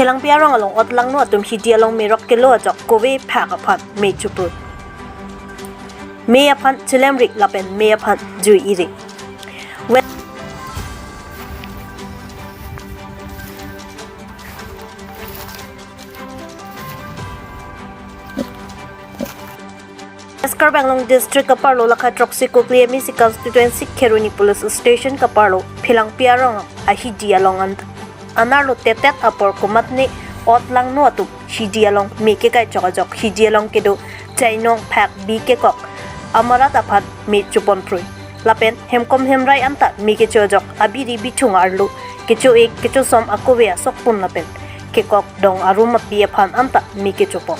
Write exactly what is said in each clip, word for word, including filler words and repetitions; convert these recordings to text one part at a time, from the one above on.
Phelangpi arong along otlangno atum hidi along merok kelo ajok kove phak aphan me chopon. Me aphan chilemri lapen me aphan jui-iri. West Karbi Anglong District kaparlo lakha throksi Kokli M A C constituency Kheroni Police Station kaparlo Phelangpi arong ahidi along an-, anerlo tetet apor komatne otlangno atum hidi along me kekai chok ajok hidi along kedo chainong phak bi kekok amarat aphan me chopon prui. Lapen hemkom hemrai anta me kecho ajok abiri bithung arlo kecho-ik kecho-som akove asokpon lapen kekok dong arum api aphan anta me kechopon.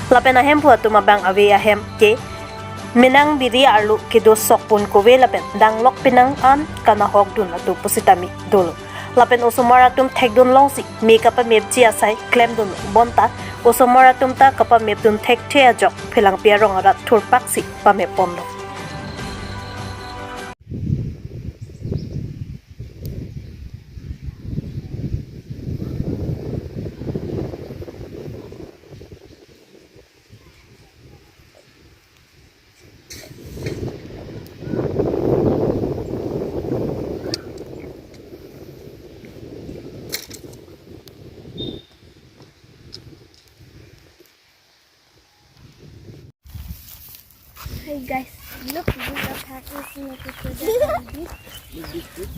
Lapen ahemphu atum abang ave ahem ke menang biri arlo kedo sokpon kove lapen danglok penang an kanahok dun atum pusitame dolo. Lapen osomar atum thekdun longsi me kapamepji asai klemdun bonta osomar atum ta kapamepdun thekthe ajok Phelangpi arong arat thurpaksi pamepponlo. Hey guys, look, we are practicing at the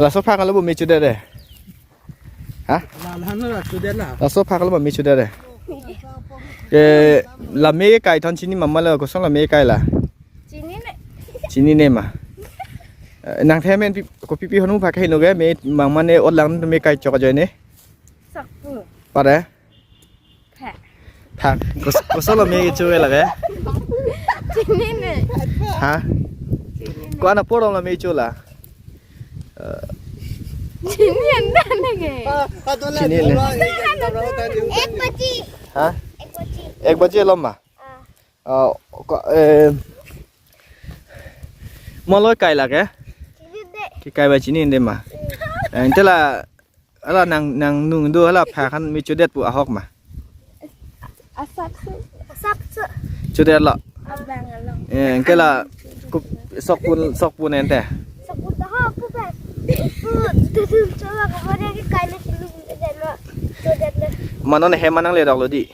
Laso phak alo bo me chodet de. Ha? Laso phak alo bo me chodet de. Ke la me kai thon chini mama lo koson la me kai la. Chinine. Chinine ma. Eh, nang themen pi, kopi pi honu phak heno ke me mama ne otlang me kai chok ajoine. Sokpon. Pare? Phak. Phak. Kos-, koson lo me kecho lake? Chinine. Ha? Chinine. Ko-an apor lo me cho la? Eh. Chinine na ke. Chinine. Ek baji. Ha? Ek baji. Ek baji lo ma? Ah. Oh, ko, eh, mo lo kai lake? Chinine. Kekai ba chinine ma? Eh, ante la Hala nang, nang nung do hala phak an me chodet pu ahok ma? Asapso. Asapso. Chodet lo. Abang along. Eh, anke la kup sokpon, sokpon ente. Sokpon dah aku kan. Pu, tutu coba kemarin ke kaina sini dan lo. Chodet lo. Mano ne hem nang ledok lo di.